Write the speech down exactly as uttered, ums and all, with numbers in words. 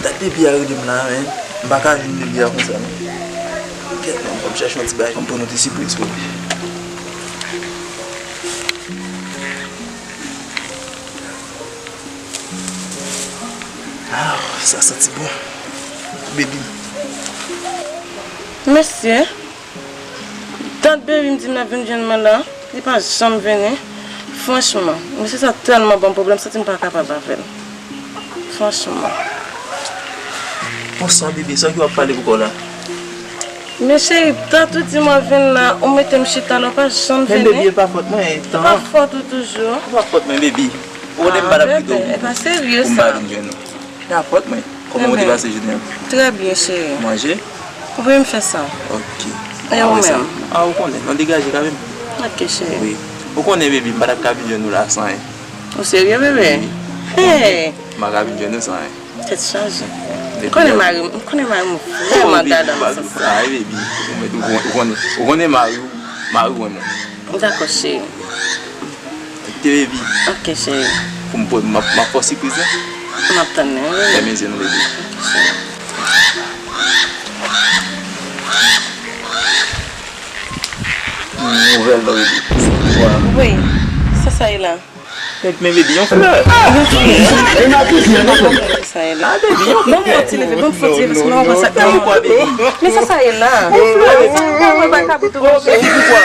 Dat baby a rele m la, men m pa ka jwenn baby a konsa, non. Kèt, non, fò m chèche yon ti bagay pou m pote yon ti sipriz pou li. Ah, sa santi bon. Baby. Mesye, dat baby m di m l ap vin jwenn mwen la, li pa janm vini. Franchman, mesye sa tèlman ban m pwoblèm, santi m pa kapab avè l. Franchman. Bon, sa, baby, sa ki w ap pale pou kò la? Men cheri, dat ou di m w ap vin la, ou mete m chita la, ou pa janm vini. Men baby, e pa fòt mwen, e tan. E pa fòt ou toujou. E pa fòt mwen, baby. Ou konnen m pa t ap kite w pou m pa vin jwenn ou. E pa serye sa. E pa fòt mwen. Kòman ou te pase jounen an? Trè byen, cheri. Manje? Wi, m fè sa. Ok. E ou menm? Ah, ou konnen, nou degaje kanmenm. Ok, cheri. Wi. Ou konnen, baby, m pa t ap ka vin jwenn ou la san anyen. Ou serye, bebe? Wi. Hey! M pa ka vin jwenn ou san anyen. Tèt chaje. M konnen mari m, m konnen mari m vrèman galan nan sans sa. Ay, baby. Ou konnen, ou konnen mari w, mari w renmen w. Dakò, cheri. Ok, baby. Ok, cheri. Pou m, pou m, m ap, m ap fè w sipriz la. M ap tann li, wi. Fèmen zye nou, baby. Ok, cheri. Nouvèl, baby. Wi, sa sa ye la? Men, men, baby, yon flè. Yon flè? Sa ye la? Ah, baby, yon flè. Bon, fò ti leve, bon, fò ti leve, sinon, w ap wè sa k ta monte. Men sa sa ye la? Yon flè, baby. Mwen pa ka pito, mwen. Baby, poukwa?